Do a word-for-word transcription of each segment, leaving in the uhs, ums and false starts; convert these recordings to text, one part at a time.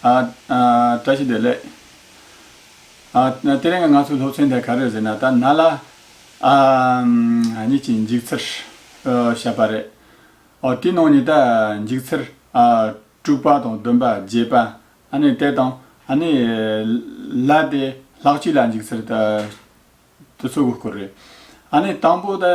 ཨ། ཨ། བཀྲ་ཤིས་བདེ་ལེགས། ཨ། དེ་རིང་ང་ཚོའི་སློབ་ཚན་དེ་ག་རེ་རེད་ཟེར་ན། ད་ན་ལ། ཨ། གཉིས་ཀྱི་འཇུག་ཚུལ་བཤད་པ་རེད། ཨོ། དེའི་ནང་ནས་ད་འཇུག་ཚུལ། ཨ། དྲུག་པ་དང་བདུན་པ། བརྒྱད་པ། ཨ་ནི་དེ་དང་། ཨ་ནི་ལ་དེ་ལྷག་བཅས་ལ་འཇུག་ཚུལ་ད། དེ་ཚོ་གི་སྐོར་རེད། ཨ་ནི་དང་པོ་ད་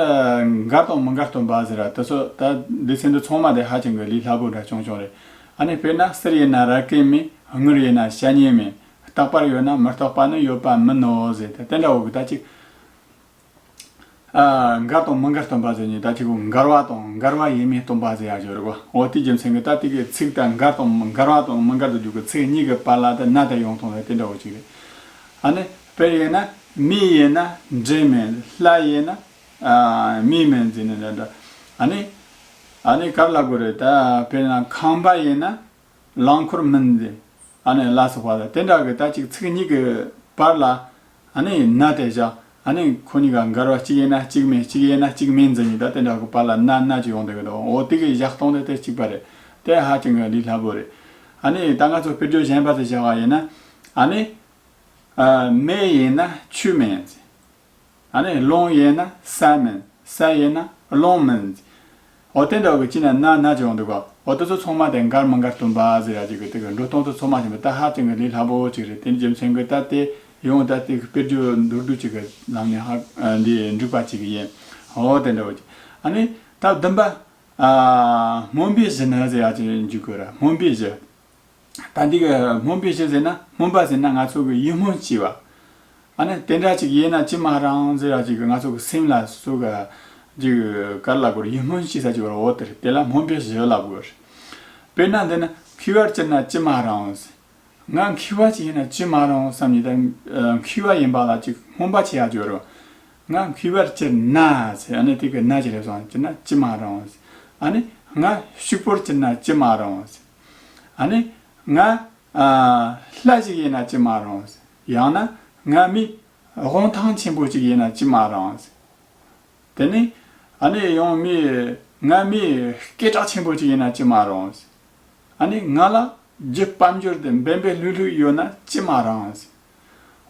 འགལ་དང་མི་འགལ་སྟོན་པ་ཟེར་བ་དེ་ཚོ། ད་སྡེ་ཚན་འདི་ཚང་མ་དེ་ཧ་ཅང་གི་ལས་སླ་པོ་འདྲ་བྱུང་བྱུང་རེད། ཨ་ནི་དཔེར་ན་གསེར་ཡིན་ན་ར་སྐད་མིན། དངུལ་ཡིན་ན་བྱ་ཉན་མིན། རྟག་པར་ཡོད་ན་མི་རྟག་པ་ནི་ཡོད་པ་མིན་ནོ་ཟེར་ཏེ། དེ་འདྲ་བོ་གི་ད་ཅིག་ཨ། འགལ་དང་མི་འགལ་སྟོན་པ་ཟེར་ནས་ད་ཅིག་འགལ་བ་དང་འགལ་བ་ཡིན་མིན་སྟོན་པ་ཟེར་ཡ་ཅིག་ཡོད་རེད་བ། འོ། དེའི་རྒྱུ་མཚན་གྱིས་ད་དེ་གི་ཚིག་དང་འགལ་དང་འགལ་བ་དང་མི་འགལ་དུ་འཇུག་གི་ཚིག་གཉིས་ཀྱི་བར་ལ་ད་ན་དེ་ཡོང་སྟངས་རེད། དེ་འདྲ་བོ་ཅིག་རེད། ཨ་ནི་དཔེར་ཡིན་ན། མི་ཡིན་ན་འབྲས་མིན། ལྷ་ཡིན་ན། ཨ། མི་མིན་ཟེར་ནས་འདྲ་འདྲ། ཨ་ནི། ཨ་ནི་ག་རེ་ལབ་དགོས་རེད། ད་དཔེར་ན་ཁང་པ་ཡིན་ན་རླངས་འཁོར་མིན་ཟེར། ཨ་ནི་ལ་སོགས་པ་ལ་དེ་འདྲ་གི་ད་ཅིག་ཚིག་གཉིས་ཀྱི་བར་ལ། ཨ་ནི་ན་དེ་བཞག་ཨ་ནི་ཁོ་གཉིས་ཀ་འགལ་བ་གཅིག་ཡིན་ན་གཅིག་མིན། གཅིག་ཡིན་ན་གཅིག་མིན་ཟེར་ནས་ད་དེ་འདྲ་གི་བར་ལ་ན་ན་ཅིག་ཡོང་བསྡད་ཀྱི་འདུག་འོ། དེ་གི་བཞག་སྟངས་དེ་དེ་གཅིག་པ་རེད། དེ་ཧ་ཅང་གི་ལས་སླ་པོ་རེད། ཨ་ནི་ད་ང་ཚོ་དཔེར་བརྗོད་གཞན་པ་དེ་བཞག་པ་ཡིན་ན། ཨ་ནི། ཨ། མེ་ཡིན་ན་ཆུ་མིན། ཨ་ནི་རླུང་ཡིན་ན་ས་མིན། ས་ཡིན་ན་རླུང་མིན། འོ། དེ་འདྲ་བོ་གི་ཅི་ན་ན་ན་ཅིག་ཡོང་འདུག་ག་འོ། དེ་ཚོ་ཚང་མ་དེ་འགལ་མི་འགལ་སྟོན་པ་ཟེར་ཡ་ཅིག་གི་དེ་གི་འགྲོ་སྟངས་དེ་ཚང་མ་ཞིག་མི་ད་ཧ་ཅང་གི་ལས་སླ་པོ་ཅིག་རེད། དེ་ནི་རྒྱུ་མཚན་གྱིས་ད་དེ་ཡང་ད་དེ་གི་དཔེར་བརྗོད་མདོར་བསྡུས་ཅིག་གི་ལམ་ནས་ཧ། ཨ། འདི་འགྲིག་པ་ཅིག་ཡིན། འོ། དེ་འདྲ་བོ་ཅིག་ཨ་ནི་ད་བདུན་པ། ཨ། སྨོན་པའི་གཞི་ནི་ཟེར་ཡ་ཅིག་འཇུག་དགོས་ར། སྨོན་པའི་གཞི། ད་འདི་གི་སྨོན་པའི་གཞི་ཟེར་ན། སྨོན་པ་ཟེར་ན་ང་ཚོ་གི་ཡིད་སྨོན་སྐྱེ་བ། ཨ་ནི་དེ་འདྲ་ཅིག་ཡིན་ན་ཅི་མ་རུང་ཟེར་ཡ་ཅིག་གི་ང་ཚོ་གི་སེམས་ལ་སོ་ག་ཅིག་ག་རེ་ལབ་དགོས་རེད། ཡིད་སྨོན་སྐྱེ་ས་ཅིག་ཡོད་རེད། འོ། དེ་རེད། དེ་ལ་སྨོན་པའི་གཞི་ལབ་དགོས་རེད། དཔེར་ན་འདི་ན་མཁས་པར་གྱུར་ན་ཅི་མ་རུང་ཟེར། ང་མཁས་པ་ཅིག་ཡིན་ན་ཅི་མ་རུང་བསམ་ནས། ད་མཁས་པ་ཡིན་པ་ལ་ཅིག་སྨོན་པ་བྱེད་ཡ་ཅིག་ཡོད་རེད། ང་མཁས་པར་གྱུར་ན་ཟེར། ཨ་ནི་དེ་གི་ན་ཅིག་སླེབས་སོང་། གྱུར་ན་ཅི་མ་རུང་ཟེར། ཨ་ནི་ང་ཕྱུག་པོར་གྱུར་ན་ཅི་མ་རུང་ཟེར། ཨ་ནི་ང་། ཨ། ལྷ་ཞིག་ཡིན་ན་ཅི་མ་རུང་ཟེར། ཡང་ན་ང་མི་དབང་ཐང་ཆེན་པོ་ཅིག་ཡིན་ན་ཅི་མ་རུང་ཟེར། དེ་ནི། ཨ་ནི་ཡང་མི། ང་མི་སྐད་གྲགས་ཆེན་པོ་ཅིག་ཡིན་ན་ཅི་མ་རུང་ཟེར། ཨ་ནི་ང་ལ་རྒྱུ་དཔལ་འབྱོར་དེ་འབེལ་འབེལ་ལྷུག་ལྷུག་ཡོད་ན་ཅི་མ་རུང་ཟེར།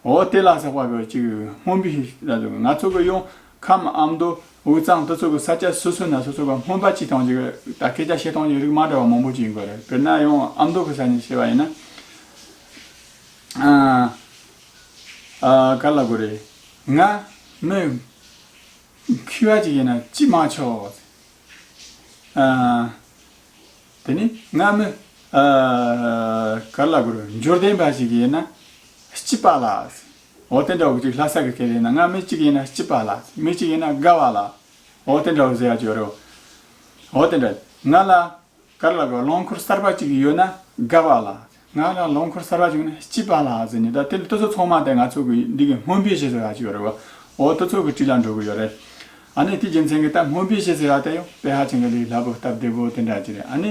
འོ། དེ་ལ་སོགས་པ་གི་ཅིག་སྨོན་པའི་ལ་དུ་ང་ཚོ་གི་ཡང་ཁམས་ཨ་མདོ་དབུས་གཙང་དེ་ཚོ་གི་ས་ཆ་སོ་སོ་ན་སོ་སོ་གི་སྨོན་པ་བྱེད་སྟངས་ཅིག་ད་སྐད་ཆ་བཤད་སྟངས་ཅིག་རིགས་མ་འདྲ་བ་མང་པོ་ཅིག་ཡིན་དགོས་རེད། དཔེར་ན་ཡང་ཨ་མདོ་གི་ས་ནས་བཤད་པ་ཡིན་ན། ཨ། ཨ། ག་རེ་ལབ་དགོས་རེད། ང་མི་མཁས་པ་ཅིག་ཡིན་ན་ཅི་མ་ཆོག་ཨ། དེ་ནི་ང་མི། ཨ། ག་རེ་ལབ་དགོས་རེད། འབྱོར་ལྡན་པ་ཞིག་ཡིན་ན་སྐྱིད་པ་ལ། འོ། དེ་འདྲ་བོ་ཅིག་ལྷ་ས་གི་སྐད་ཡིན་ན། ང་མི་གཅིག་ཡིན་ན་སྐྱིད་པ་ལ། མི་གཅིག་ཡིན་ན་དགའ་བ་ལ། འོ། དེ་འདྲ་བོ་ཟེར་ཡ་ཅིག་ཡོད་རེད། འོ། དེ་འདྲ་ང་ལ་ག་རེ་ལབ་དགོས། རླངས་འཁོར་གསར་པ་ཅིག་ཡོད་ན་དགའ་བ་ལ། ང་ལ་རླངས་འཁོར་གསར་པ་ཅིག་ཡོད་ན་སྐྱིད་པ་ལ་ཟེར་ནས། ད་དེ་དེ་ཚོ་ཚང་མ་དེ་ང་ཚོ་གི་འདི་གི་སྨོན་པའི་གཞི་ཟེར་ཡ་ཅིག་ཡོད་རེད་བ། འོ། དེ་ཚོ་གི་གྲས་ལ་འགྲོ་གི་ཡོད་རེད། ཨ་ནི་དེའི་རྒྱུ་མཚན་གྱིས་ད་སྨོན་པའི་གཞི་ཟེར་ཡ་དེ་ཡང་དཔེ་ཧ་ཅང་གི་ལས་སླ་པོ་སྟབས་བདེ་པོ་དེ་འདྲ་ཅིག་རེད། ཨ་ནི་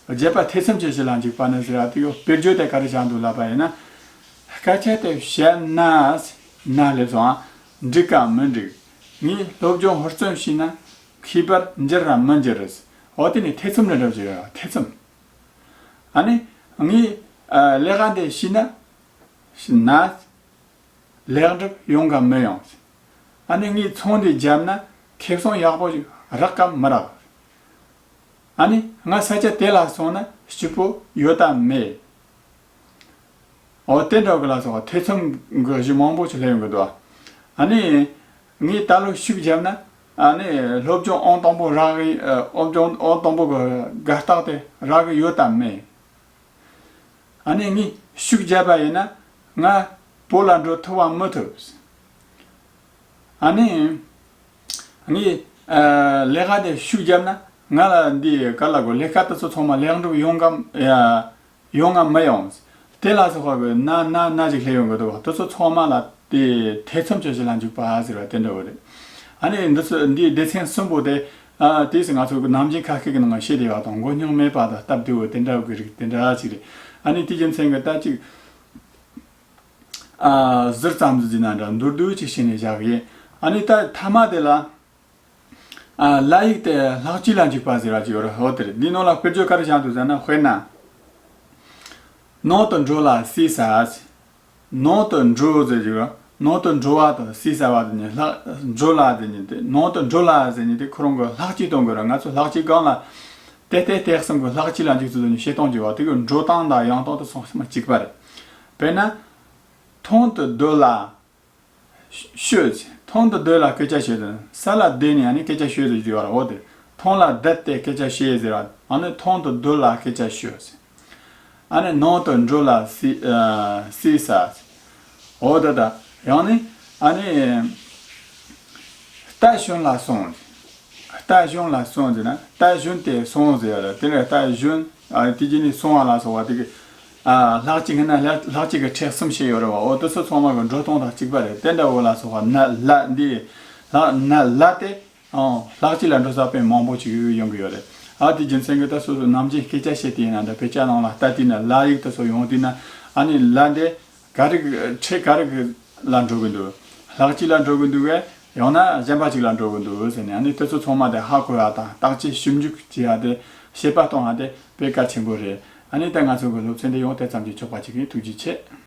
བརྒྱད་པ་ཐེ་ཚོམ་གྱི་གཞི་ལ་འཇུག་པ་ནི་ཟེར་ཡ་དེ་ཡང་དཔེར་བརྗོད་དེ་ག་རེ་བཞག་འདུག་ལབ་པ་ཡིན་ན། སྐད་ཆ་དེ་བཤད་ན་ན་སླེབས་སོང་། ཨ། འགྲིག་གམ་མི་འགྲིག་ངས་སློབ་སྦྱོང་ཧུར་བརྩོན་བྱས་ན་མཁས་པར་འགྱུར་རམ་མི་འགྱུར། འོ། དེ་ནི་ཐེ་ཚོམ་འདྲ་འདྲ་ཅིག་ཡོད། ཐེ་ཚོམ། ཨ་ནི་ངས། ཨ། ལས་ཀ་འདི་བྱས་ན། ན། ལེགས་འགྲུབ་ཡོང་གམ་མི་ཡོང་། ཨ་ནི་ངས་ཚོང་འདི་བརྒྱབ་ན་ཁེ་བཟང་ཡག་པོ་ཞིག་རག་གམ་མི་རག་ཨ་ནི་ང་ས་ཆ་དེ་ལ་སོང་ན་སྐྱིད་པོ་ཡོད་དམ་མེད། འོ། དེ་འདྲ་གི་ལ་སོགས་ཐེ་ཚོམ་གི་གཞི་མང་པོ་ཞིག་སླེབས་ཡོང་གི་འདུག་ཨ་ནི་ངས་ད་ལོ་ཤུགས་བརྒྱབ་ན། ཨ་ནི་སློབ་སྦྱོང་ཨང་དང་པོ་རག་གི། ཨ། སློབ་སྦྱོང་ཨང་དང་པོ་གི་དགའ་རྟགས་དེ་རག་གི་ཡོད་དམ་མེད། ཨ་ནི་ངས་ཤུགས་བརྒྱབ་པ་ཡིན་ན་ང་བོད་ལ་འགྲོ་ཐུབ་བམ་མི་ཐུབ། ཨ་ནི་ངས། ཨ། ལས་ཀ་དེ་ཤུགས་བརྒྱབ་ན་ང་ལ་འདི་ག་རེ་ལབ་དགོས། ལས་ཀ་དེ་ཚོ་ཚང་མ་ལེགས་འགྲུབ་ཡོང་གམ། ཡ། ཡོང་ངམ་མི་ཡོང་། དེ་ལ་སོགས་པ་གི་ན་ན་ན་ཅིག་སླེབས་ཡོང་གི་འདུག་དེ་ཚོ་ཚང་མ་ལ་དེ་ཐེ་ཚོམ་གྱི་གཞི་ལ་འཇུག་པ་ཟེར་བ་དེ་འདྲ་བོ་རེད། ཨ་ནི་འདི་ཚོ་འདིའི་སྡེ་ཚན་གསུམ་པོ་དེ། ཨ། དེས་ང་ཚོ་གི་ནམ་རྒྱུན་ཁ་སྐད་ཀྱི་ནང་བཤད་བསྡད་པ་དང་མགོ་རྙོག་མེད་པ་དང་སྟབས་བདེ་བོ་དེ་འདྲ་བོ་གི་རིགས་དེ་འདྲ་ཅིག་རེད། ཨ་ནི་དེའི་རྒྱུ་མཚན་གྱིས་ད་ཅིག་ཨ། ཟུར་ཙམ་ཟིག་ཟིན་ན་འདྲ་མདོར་བསྡུས་ཅིག་བྱས་ནས་བཞག་གི་ཡིན། ཨ་ནི་ད་མཐའ་མ་དེ་ལ། ཨ། ལ་ཡིག་དེ་ལྷག་བཅས་ལ་འཇུག་པ་ཟེར་བ་ཅིག་ཡོད་རེད། འོ། དེ་རེད། འདིའི་ནང་ལ་དཔེར་བརྗོད་ག་རེ་བཞག་འདུག་ཟེར་ན། དཔེར་ན། ནང་དུ་འགྲོ་ལ་ཟས་ཟ། ནང་དུ་འགྲོ་ཟེར་རྒྱུ། ནང་དུ་འགྲོ་བ་དང་ཟས་ཟ་བ་དེ་ནི་ལྷག་འགྲོ་ལ་ཟེར་ནི་དེ། ནང་དུ་འགྲོ་ལ་ཟེར་ནི་དེ་ཁོ་རང་གི་ལྷག་བཅས་གཏོང་དགོས་ར། ང་ཚོ་ལྷག་བཅས་གང་ལ་དེ་ལྟའི་དེ་གསུམ་གྱི་ལྷག་བཅས་ལ་འཇུག་ཚུལ་དེ་ནི་བྱེད་སྟངས་ཀྱི་བ་དེ་གི་འགྲོ་སྟངས་དང་ཡོང་སྟངས་དེ་ཚང་མ་གཅིག་པ་རེད། དཔེར་ན། ཐང་དུ་སྡོད་ལ་ཤོད། ཐང་དུ་སྡོད་ལ་སྐད་ཆ་བཤད་དང་ས་ལ་བསྡད་ནས་ཨ་ནི་སྐད་ཆ་ཤོད་ཟེར་གྱི་བ་ར། འོ་དེ་ཐང་ལ་བསྡད་དེ་སྐད་ཆ་བཤད་ཟེར་བ། ཨ་ནི་ཐང་དུ་སྡོད་ལ་སྐད་ཆ་ཤོད། ཨ་ནི་ནང་དུ་འགྲོ་ལ་ཟས་ཨ་ཟས་ཟ། འོ་ད་ད་ཡང་ནི་ཨ་ནི་རྟ་ཞོན་ལ་སོང་། རྟ་ཞོན་ལ་སོང་ཟེར་ན་རྟ་ཞོན་ཏེ་སོང་ཟེར་ཡ་རེད། དེ་ནས་རྟ་ཞོན་ཨ་དེ་རྗེས་ནས་སོང་བ་ལ་སོགས་པ་དེ་གི་ཨ་ལྷག་བཅས་ཀྱི་ན་ལྷག་ལྷག་བཅས་ཀྱི་ཕྲད་གསུམ་བཤད་ཡོད་རེད་བ། འོ་དེ་ཚོ་ཚང་མ་གི་འགྲོ་སྟངས་དང་གཅིག་པ་རེད། དེ་འདྲ་བོ་ལ་སོགས་པ་ན་ལ་འདི་ལ་ན་ལ་དེ། ཨང་། ལྷག་བཅས་ལ་འགྲོ་ས་དཔེ་མང་པོ་ཅིག་ཡོང་གི་ཡོད་རེད། ཨ་དེ་རྒྱུ་མཚན་གྱིས་ད་སོ་སོ་ནམ་རྒྱུན་སྐད་ཆ་བཤད་དུས་ཡིན་ན་འདྲ། དཔེ་ཆ་ནང་ལ་ལྟ་དུས་ན་ལ་ཡིག་དེ་ཚོ་ཡོང་དུས་ན་ཨ་ནི་ལ་འདི་ག་རེ་གི་ཕྲད་ག་རེ་གི་ལ་འགྲོ་གི་འདུག་ལྷག་བཅས་ལ་འགྲོ་གི་འདུག་གས། ཡང་ན་གཞན་པ་ཅིག་ལ་འགྲོ་གི་འདུག་ཟེར་ནས་ཨ་ནི་དེ་ཚོ་ཚང་མ་དེ་ཧ་གོ་ཡ་དང་བརྟག་དཔྱད་ཞིབ་འཇུག་བྱེད་ཡ་དེ་ཤེས་པ་གཏོང་ཡ་དེ་དཔེ་གལ་ཆེན་པོ་རེད། ཨ་ནི་ད་ང་ཚོ་གི་སློབ་ཚན་འདི་ཡང་དེ་ཙམ་གྱིས་ཆོག་པ་ཅིག་ཡིན། ཐུགས་རྗེ་ཆེ།